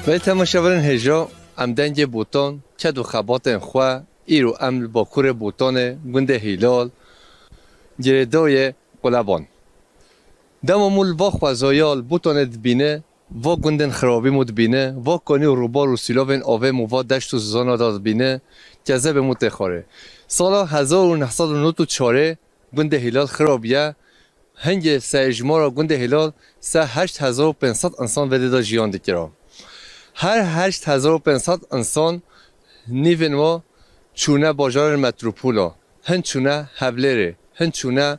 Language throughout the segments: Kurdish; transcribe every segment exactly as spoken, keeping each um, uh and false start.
Belê temaşevanên hêja, em dengê botan, ked û xebatên xwe, îro em li Bakurê Botanê, gundê Hîlal, girêdayê Quleban. Dema mû li va xwezaya li Botanê dibîne, va gundên xirabî mû dibîne, va kanî û rûbar û sîlavên avê mû va deşt û zizana da dibîne, kezebê mû tê xwarê. Sala hezar û neh sed û nod û çarê gundê Hîlal xirabiye, hingê seyjmara gundê Hîlal se heşt hezar û pênc sed insan vê dê de jiyan dikira. Her heşt hezar û pênc sed insan nîvên wa çûne bajarên metropola, hin çûne Hevlêrê, hin çûne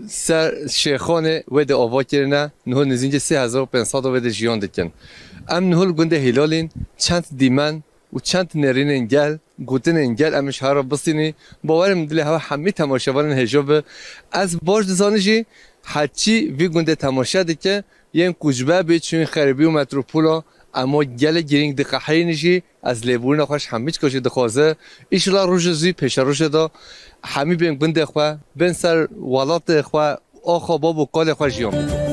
ser Şêxanê wê dê ava kirine, niho nêzîkî sê hezar û pênc sed wê dê jiyan dikin. Em niho li gundê Hîlalîn çend dîmen û çend nêrînên gel, gotinên gel em ji hev re bistînî, bawer im dilê hewa hemî temaşevanên hêja bi. Ez baş dizanim jî heçî vî gundê temaşe dike, yên koçber bê çûyîn xerîbî û metropola, ema gelek girîng diqehirînî jî, ez lêbûrîna xwe ji hemî çika jî dixwaze. Îşillah rojê zû pêşerojê de hemî bên gundê xwe, bên ser welatê xwe, axa bab û kalê xwe jiyan bikin.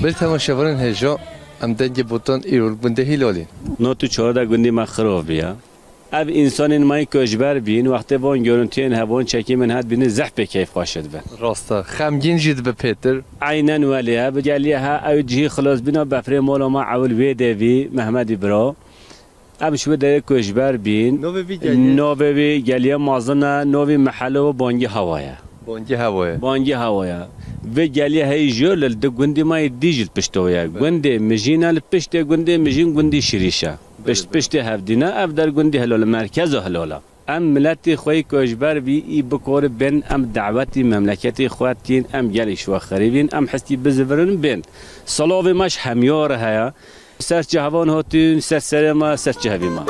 Belê temaşevanên hêja, em dengê botan îro li gundê Hîlalî. Nod û çar de gundê me xirab bûye. Ev însanên me yê koçber bîn, wextê van görüntüyên hev, van çekîmên hev dibînin, zehf pê keyfxweş dibin. Rast e, xemgîn jî dibe pêtir. Eynen welê, ev geliye he, ew cihî xilasbîna befrê mala me ewil wê devî, Mehmedî bira. Em ji wê derê koçber bîn. Navê vî geliyê? Navê vî geliye mezin e, navê mehele we Bangî Hewa ye. Bangî Hewa ye. Bangî Hewa ye. Vê geliye heyî jor li di gundê me yê dî jî li pişta wê ye. Belê. Gundê Mijîn e, li piştê gundê Mijîn gundê Şirîş e. Belê, belê. Pişt piştê hevdî ne, ev der gundê Hilal e, merkeza Hilal e. Em miletê xwe yê koçber bî, î bikore bên, em dawetî memleketê xwe tîn, em gelek ji we xerîb în, em hestî bizivirin bên. Silavê me ji hemiya re heye. Ser çavan hatin, ser serê me, ser çavê me.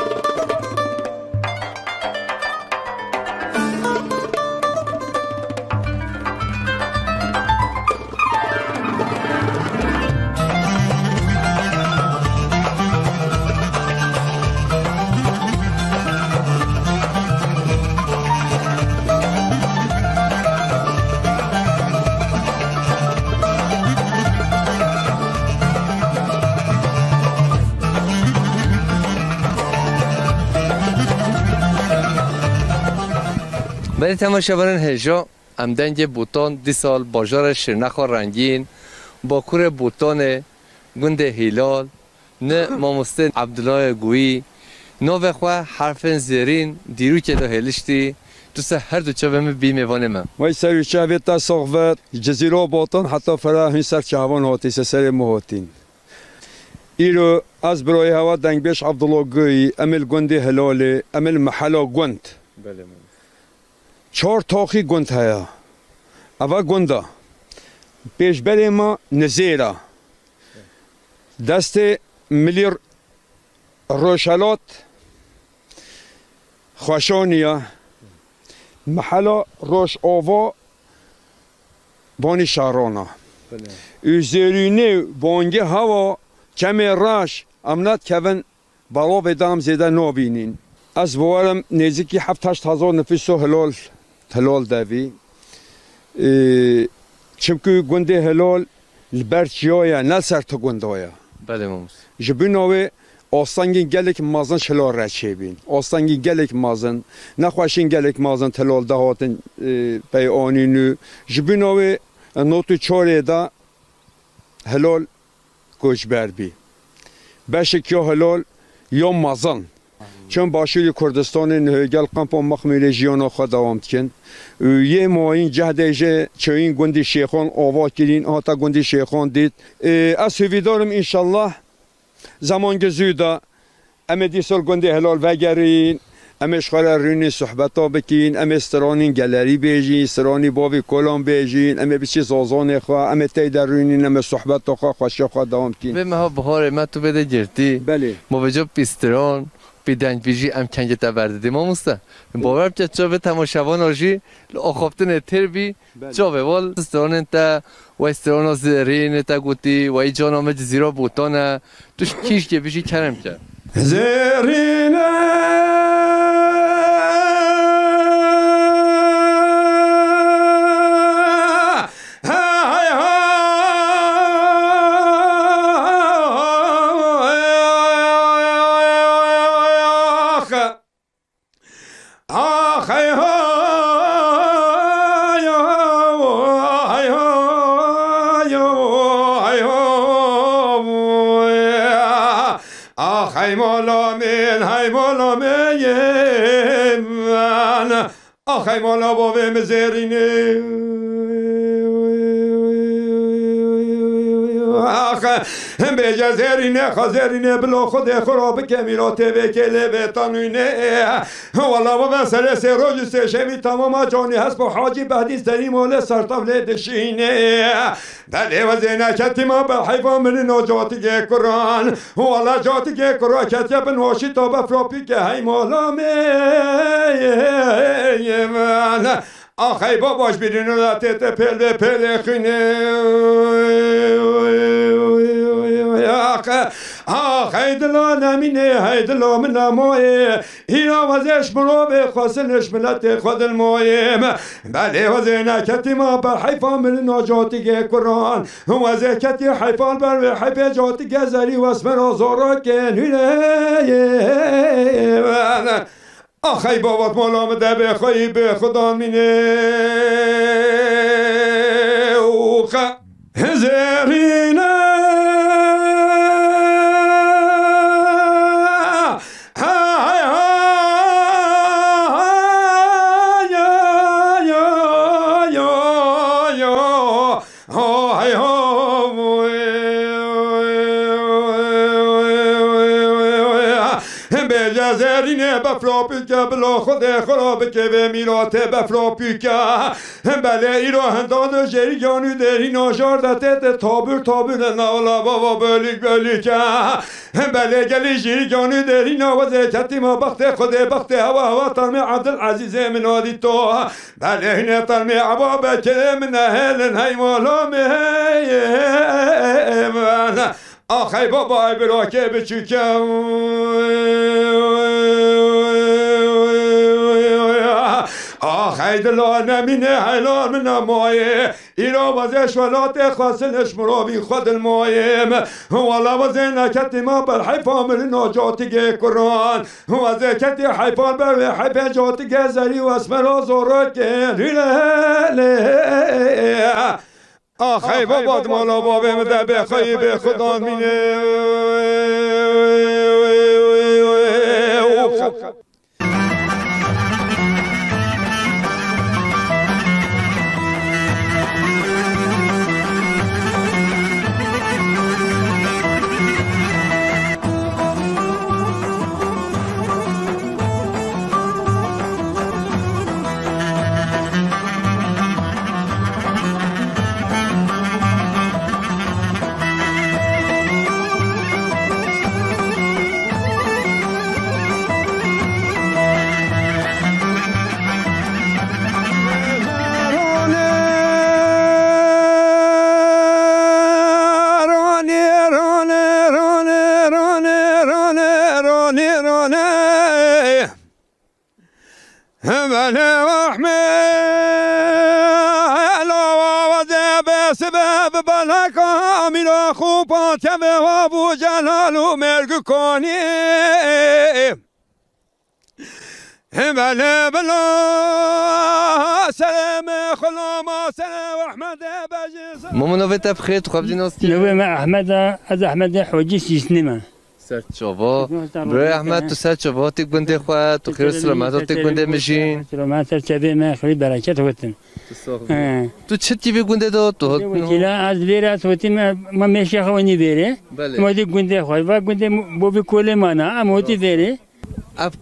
Belê temaşevanên hêja, em dengê botan dîsa li bajarê Şirnexa rengîn, bakurê Botanê, gundê Hîlal, ni mamostê Ebdulayê Goyî, navê xwe herfên zêrîn dîrokê de hêliştî, tu ser her du çavê min bî mêvanê me. Wey ser û çavê te sax ve, Cizîra Botan heta Ferahîn ser çavan hatî, ser serê min hatîn. Îro ez birayê hewa dengbêj Ebdullah Goyî, em ê li gundê Hilalê, em ê li mehela gund. Belê, belê. Çar taxî gund heye. Eva gund e. Pêşberê me nizêr e. Destê milî rojhelat Xweşaniya mehela Rojava Banî Şarona. Belê. Û zêrînê bangê hewa çemê reş em nedikevin, belavê de em zêde nabînîn. Ez bawerim nêzîkî heft heşt hezar nifûso Hilal, Hilal de bî. Ee, çimkû gundê Hilal li ber çiya ye, ne li ser tu gunda ye. Belê mamoste. Ji bîna wê astengên gelek mezin ji Hilal re çêbîn. Astengên gelek mezin, nexweşên gelek mezin Hilal de hatin, e, pey anîn û ji bîna wê, e, nod û çarê de Hilal koçber bî. Beşek ya Hilal ya mezin çûn başûrê Kurdistanê, niha gel kampa Mexmûrê jiyana xwe dewam dikin. Û yê mayîn cehdê jê çûyîn gundî Şêxan ava kirîn, hate gundî Şêxan dît. Ê, ez hêvîdar im înşallah Zemangê zû de em ê dîsa li gundê Hilal vegerîn, em ê ji xwe re rûnîn sohbeta bikîn, em ê stranên gelerî bêjîn, stranî bavê kolan bêjîn, em ê biçî zazanê xwe, em ê tey de rûnîn, em ê sohbeta xwe, xweşiya xwe dewam kîn. Vê meha biharê me tu vê de girtî. Belê. Ma vêca pî stran, pî dengbîjî em kengê te berdidî mamoste. Belê. Bawer bike çavê temaşevana jî li axaftinê têr bî. Belê. Çavê wal stranên te, wey strana zêrînê te gotî, wey cana me Cizîra Botan e. Tu ji kî jî bijî kerem ke. Zêrîne. Ax, hey ho, hey ho, hey ho. Ax, hey mala min, hey mala min. Ax, hey mala bavê min Zêrînê. Ax, bêje Zêrînê, xa Zêrînê, bila Xwedê xwe ra bike mîratê vê kêlê vê tanûnê. Wela bibe serê sê roj û sê şevî tamama canî hesp û Hacî Behdî serî malê sertav lê dişînê. Belê we zêne ketî ma ber heyfa min û catigê kuran. Wela catigê kura ketiye bin waşî ta befra pîke hey mala min. Axey baba ji bîrî nû de tête pêl vê pêlê xwînê. Ax, axey dila nemînê, hey dila min nemayê. Îra wezê ji mirovê xwesin ji miletê xwe dilmayê. Belê wezê neketî ma ber heyfa min û catigê kuran. Wezê ketî heyfa li ber wê heyfê catigê zerî wesmera zorokê nûnê. Axey babat mala min de bê xweyî bê xudan mînê û xe-, Zêrîne. Ho, hey, ho. Bêje Zêrînê befra pîke, bila Xwedê xwe ra bike vê mîratê befra pîke. Belê îro hindan de jêrî yanî dêrî najar de tête tabûr tabûr de navla bava bölük bölük e. Belê gelî jîrî yanî dêrî na wezê ketî ma bextê Xwedê bextê hewa hewa tamê Ebdul Ezîzê min adî to. Belê hine termê eba bekirê min nehêlin hey mala min. Axey baba ay birakê biçûke. Axey dila nemîne heyla min nemayê. Îro wezê ji welatê xwesin ji mirovî xwe dilmayê. Wela wezê neketî ma ber heyfa min nacatigê kuran. Wezê ketî heyfan ber wê heyfê catigê zerî û esmera zorokê. Axey baba di mala bavê min de bê xweyî bê xudan mînê. Belê Ehmed, awa de be sebeb beleka mîra xûpa tevê wa bû celal û mêrg konî. Belê bila serê me xulama serê Ehmedê bejê. Mamo, navê te bi xêr, tu xwe bidî nas kî? Navê me Ehmed e, ez Ehmedê Hocî Sîsnî me. Ser çava. Birayê Ehmed, tu ser çava hatî gundê xwe, tu xêr û selamet hatî gundê min jî. Selamet ser çavê me, xwî bereket hotin. Tu sax bî. He. Tu çi tî vê gundê de tu hat? Wekîla ez vêre ez hotî me, me mêşe xwe wenî vêre. Belê. Ma dî gundê xwe, va gundê bo vî kolê mana, em hotî vêre. Ev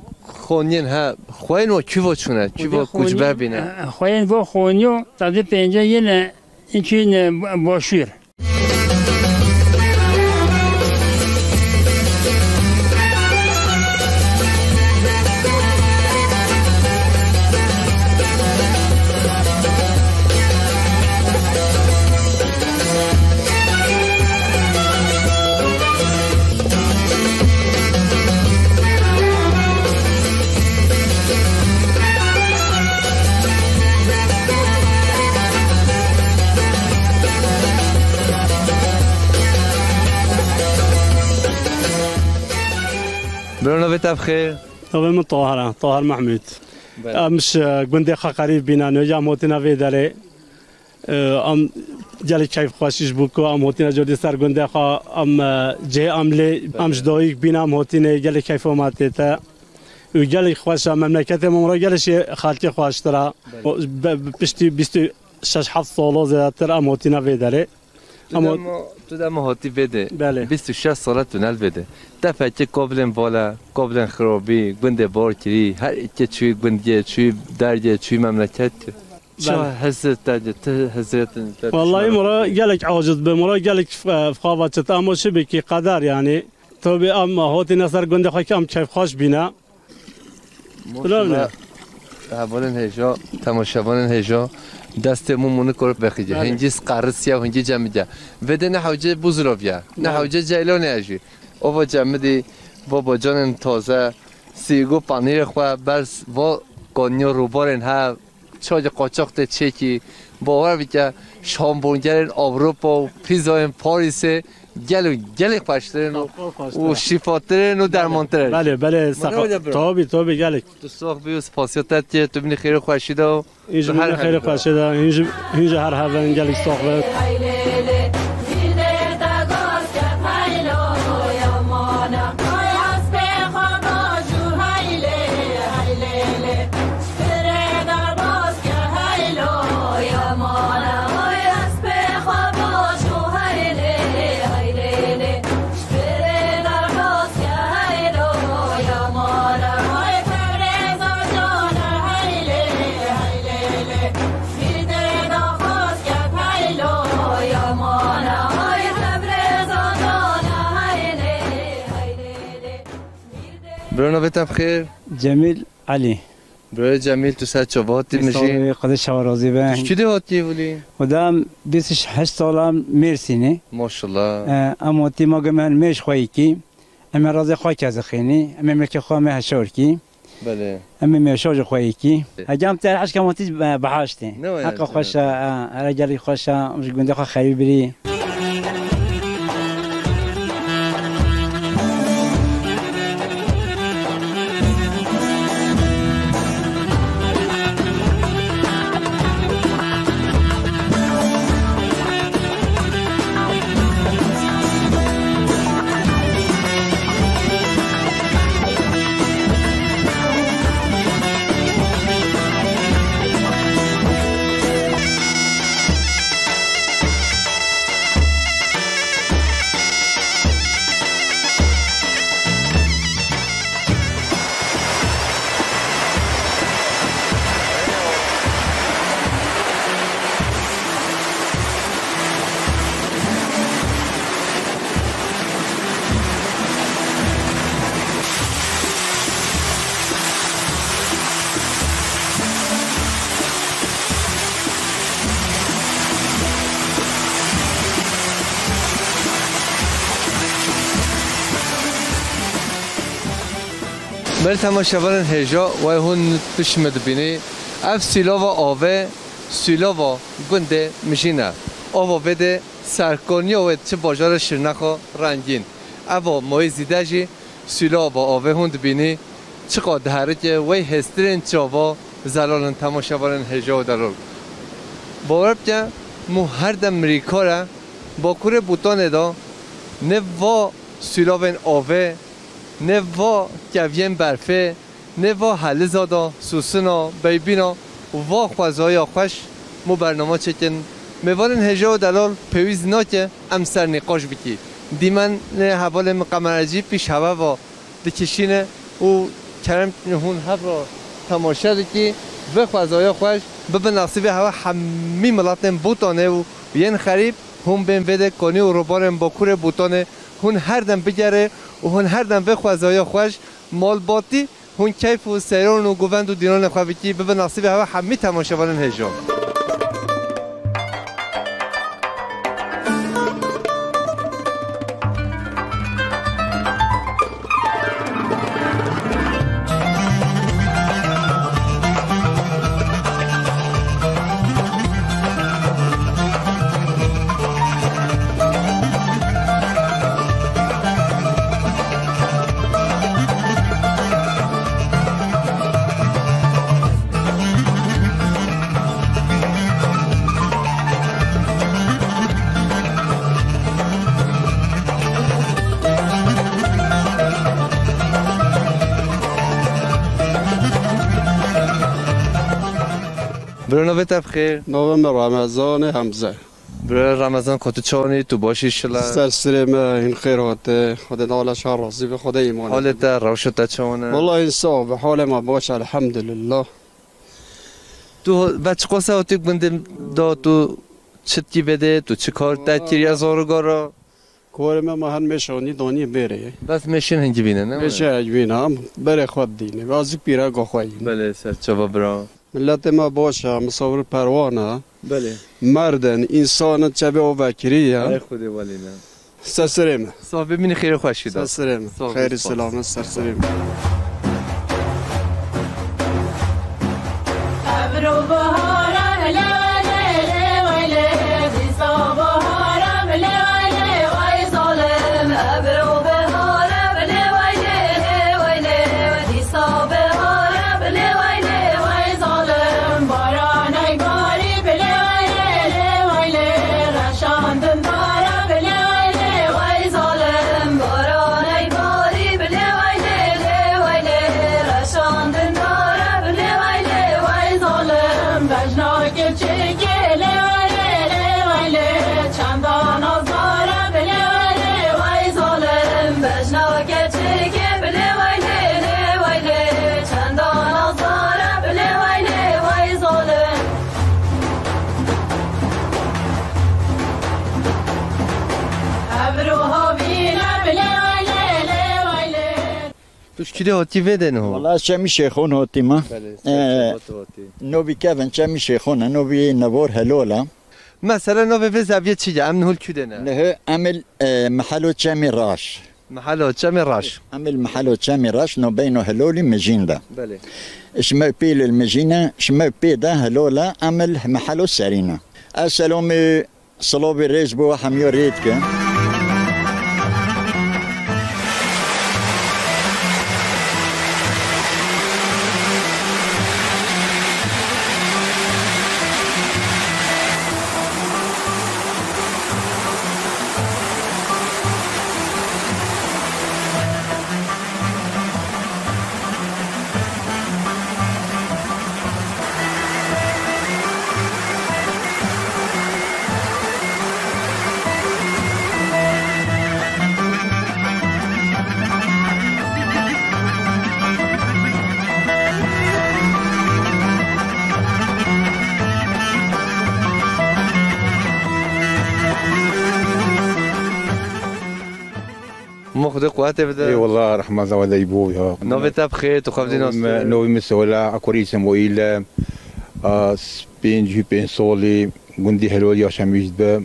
xoniyên he, xweyên wa kî va çûne, kî va koçber bîne? Xweyên va xoniyo, tazê pênce yê ne, in çû ne başûr. Bira, navê te bi xêr? Navê min Tahir e, Tahir Mehmûd. Belê. Em ji gundê xwe qerîb bîne, nû ya em hotîne vê derê. E, em gelek keyfxweşî ji bo ku em hotîne cotî ser gundê xwe, em, e, cihê em lê, em ji dayik bîne, em hotîne gelek keyfa me tête. Û gelek xweş e, memleketê me re gelek jî xelkê xweştir e. Belê. O, be, bi piştî bîst û şeş heft sala zêdetir em hotîne vê derê. Tu Ama dema, tu dema hatî vê de. Belê. Bîst û şeş sala tu nel vê de. Te fekê kovilên vala, kovilên xirabî, gundê bar kirî, her eke çûyî gundiyê, çûyî dergê, çûyî memleket. Çi hesret te, tu hesretin te? Wallahî, mora gelek aciz be, mora gelek, e, fava çit, ama çi bikî, qeder yani. Tabi em hotîne ser gundê xwe ki em keyfxweş bîne. Maşallah. Hevalên hêja, temaşevanên hêja, destê min mû nikor vexîce. Belê. Hingî sqerisiye û hingî cemice. Vê de ne hewce Buzroviye, ne hewce Ceylanê jî. Ova cemidî, va bacanên taze, sîgo panîrê xwe, berz va konyo rûbarên hev, çaxê qaçax tê çêkî. Bawer bike, şamborgerên Ewropa û pîzayên Parîsê gel û gelê xweştir in û, û şîfatir in û dermantir in. Belê, belê, sax. Tabi, tabi, gelek. Tu sax bî û spasiya te tê, tu binî xêr û xweşî de û hîn jî binî xêr û xweşî de, hîn jî, hîn jî her hev in, gelek sax be. Bro, navê te bi xêr? Cemîl Elî. Birayê Cemîl, tu ser çava hatî mijîn? Sağ ol, Xwedê çawa razî be. Tu çi de hatî wilî? Xwedê em bîst û heşt sala em Mêrsînê. Maşallah. E, em hatî ma gem her mêş xwe yekî. Em ê razê xwe kezixînî. Em ê mekê xwe me heşor kî. Belê. Em ê mêşa ji xwe yekî. Hege em te her heşka hatî be-, bihaştê. Ne waya. Heqa xweş e, e, here gelî xweş e, em ji gundê xwe xerî birî. Belê temaşevanên hêja, wey hûn pişt min dibînî. Ev sîlava avê, sîlava gundê Mijîn e. Ava vê de serkoniya wê çi bajarê Şirnexa rengîn. Eva mayî zîde jî sîlava avê hûn dibînî. Çiqa diherike wey hêstirên çava zelal in temaşevanên hêja û delal. Bawer bike, mû her dem mirîkar e. Bakurê Bûtanê de ne va sîlavên avê, ne va keviyên berfê, ne va heliza da, sûsina, beybîna, va xwezaya xweş mû bernama çêkin. Mêvanên hêja û delal pêwîst nake em ser nîqaş bikî. Dîmenê hevalê min Qemer Ecî pîş hewe va dikişîne û kerem hûn hev re temaşe dikî. Vê xwezaya xweş bibe nasîbê hewe hemî miletên Bûtanê û yên xerîb hûn bên vê de konî û robarên Bakurê Bûtanê hûn her dem bigere û hûn her dem vê xwezaya xweş malbatî hûn keyf û seyran û govend û dîranê xwe bikî, bibe nasîbê hewe hemî temaşevanên hêja. Bira, navê te bi xêr? Navê min Remezan e Hemze. Bira Remezan, ka tu çawanî, tu baş î şila? Ser sirê me, hîn xêr hate. Xwedê dawla şar razî be, Xwedê îman. Halê te, rewşa te çawan e? Wallahî sax be, halê me baş, elhamdulillah. Tu ve çiqas e hatî gundê da, tu çi dikî vê de, tu çi kar te kiriye zarû gara? Karê me, me her mêşanî danî bêrê. Bes mêşên hingivîne, ne? Mêşe hingivîne, em berê xwe didîne. Ve ez pîreka xwe yî. Belê, serçava bira. Miletê me baş e, misafir perwan e. Belê. Merd in, însan in, çavê û vekirî ye. Ay Xwedê welî ne. Ser sirê me. Sax bimînî, xêr û xweşî de. Ser sirê me. Sağ ol, xêr û spas. Selamet, ser sirê me. Evro bahara bile wele, wele, dîsa bahara bile wele, vay zalim. Evro bahara bile wele, wele, dîsa bahara bile wele, vay zalim. Baranay barî bile wele, wele, reşandin dara bile wele, vay zalim. Baranay barî bile wele, wele, reşandin dara bile wele, vay zalim. Bejna keçikê lê wele, lê wele, çanda nazara bile wele, vay zalim. Bejna keçikê bile wele, lê wele, çanda nazara bile wele, vay zalim. Evro havîne bile wele, lê wele. Tu ji kî de hatî vê de niho? Wala ez Çemî Şêxon hatî me. Belê, Ee, ser çava tu hatî. Novî kevin Çemî Şêxon e, novî Nevor Helol e. Mesela navê vê zeviyê çi ye? Em niho li kî de ne? Niho em il, e, Mehelo Çemî Raş. Mehelo Çemî Raş. Em il Mehelo Çemî Raş, no beyno Helolî Mijîn de. Belê. Ji me pîl il Mijîn e, ji me pê de Helol e, em il Mehelo Serîn e. Ez selomî Silovê rêz bo hemiya rê dike. Mo Xwedê quwetê bide. Ê wela, rehma Zawedeyî bû ya. Navê te bi xêr, tu xwe bi dî nas. Navê min, navê min Sewela, Akurî Îsmaîl e. A, pêncî pênc salî, gundî Helolî ya Şemîş dibe.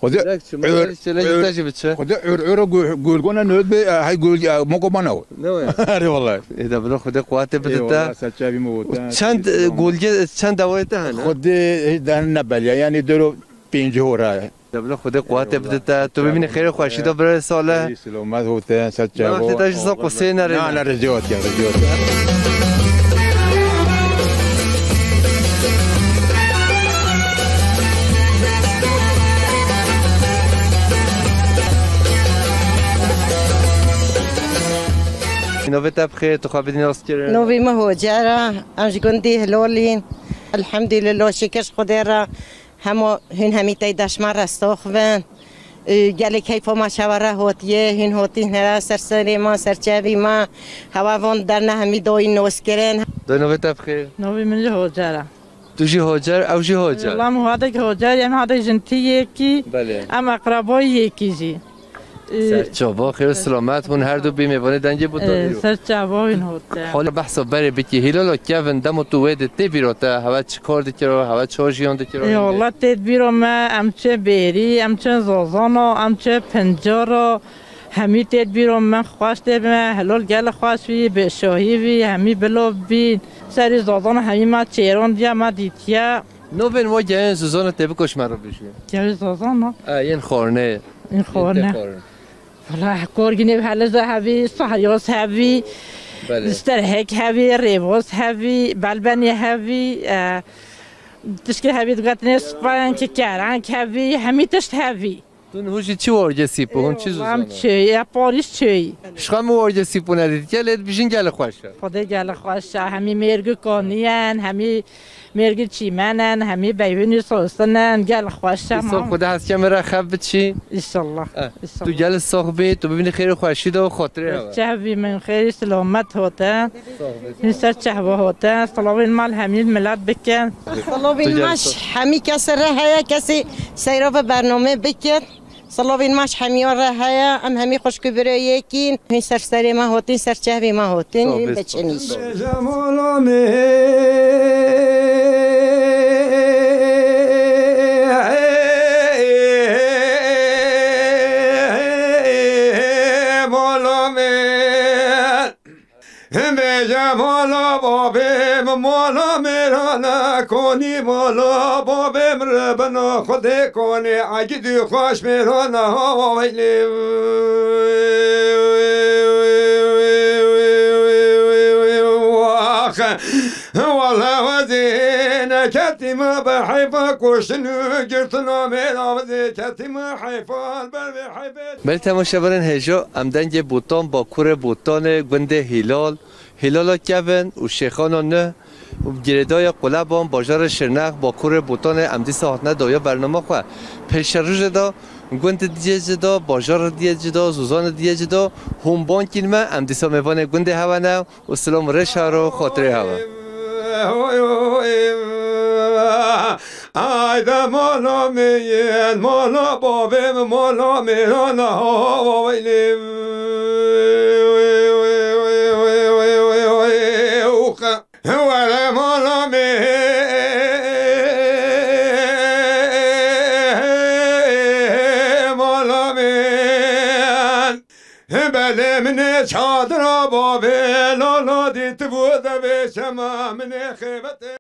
Xwedê Direkt çi, ör, mexer şele ör, te jî biçe. Xwedê ör, ör gul-, gulgona nöt be, e, hay gul, e, moko bana o. Ne o ya? Erê vallahi. Ê de bilo Xwedê quwatê bide te. Eyvallah, serçavî me û te. Çend, e, gulge, çend dawayê te hene? Xwedê, e, dan ne belya, yani dero pêncî hora. De bilo Xwedê quwatê bide te. Tu bimînî xêr û xweşî de birê Salih. Ey, selamet û te, serçavo. Wextê te jî zaf qusê nerê. Na, na, ricewat ya, ricewat ya. Navê te bi xêr, tu xwe bidî nas kirin. Navê me Hocer e, em ji gundê Hilolîn. Elhamdülillah, şikir ji Xwedê re. Hema hûn hemî tey deşma re sox bin. Û gelê keyfa me şeva re hatiye, hûn hatîn here ser serê me, ser çavî me. Hewa van derne hemî dayî noskirin. Dayî navê te bi xêr? Navê min jî Hocer e. Tu jî Hocer, ew jî Hocer. Wela min hadek Hocer, em hadek jin tî yekî. Belê. Em eqrebayî yekî jî. Ee, Serçava, xêr û selamet, hûn her du bî mêvanê dengê Bûtan Ee, îro. Serçava hûn hote. Hol behsa berê bikî, Hîlala kevin demo tu wê di tê bîro te, hewe çi kar dikiro, hewe çi jiyan dikiro Ê, hindê? Wela tê bîro me, em çi bêrî, em çi zazana, em çi pincaro, hemî tê bîro me, xweş tê me, Hilal gel xweş bî, bêşahî bî, hemî bilo bî, serî zazana hemî me çêron diye, me dîtiye. Novên wa geyên zozana tê biko ji me re bijî. Geyê zazana? E, yên xwarnê. În xorne. Wala korginê helize hevî, sahyos hevî, Belê. Sterhek hevî, rêvos hevî, belbenê hevî, e, tişkê hevî digotinê spayan ki kerank hevî, hemî tişt hevî. Tu niho jî çi warge sîpo, hûn çi zûzana? Em çi, ya Parîs çi. Şixwe mi warge sîpo nedît, gelê dibijin gelê xweş e. Xwedê gelê xweş e, hemî mêrgî koniyen, hemî Mêrgî çîmen in, hemî beyvînî sosin in, gel xweş e. Îsal Xwedê hezkê min re xev biçî. Înşallah. Eh, Înşallah. Tu gel sox bî, tu bibînî xêr û xweşî de û xatirê hewe. Çehvî min xêrî silamet hote. Sox bî. Min ser çehva hote. Silavên mal hemî milet bikin. Silavên maş hemî kesê re heye, kesê seyra ve bername bikin. Silavên me ji hemiyan re heye, em hemî xwişk û birê yekîn. Hûn ser serê me hatin, ser çehvê me hatin, hûn biçin îş. Bêje mala me, mala me. Bêje mala babê min, mala mêrana konî, mala babê min re bina Xwedê konê, egîdî xweş mêrana hawa weylê. Wele wezê neketî me bi heyfa kuştin û girtina mêra wezê ketî me heyfa li ber vê heyfê. Belê temaşevanên hêja, em dengê Botan, bakurê Botanê, gundê Hîlal, Hîlala kevin û Şêxana nû û girêdaya Quleban, bajarê Şirnex, bakurê Botanê, em dîsa hatine dawiya bernama xwe. Pêşerojê de gundê diyê cida, bajarê diyê cida, zozanê diyê cida, hûn bankîn me, em dîsa mêvanê gundê hewe ne. û silam û rêşa ro xatirê hewe. Hayde mala min, mala babê min, mala mêrana hawa weylê. Were mala min, mala min. Belê min ê çadira bavê lala dîtibû devê şema min ê xêbetê.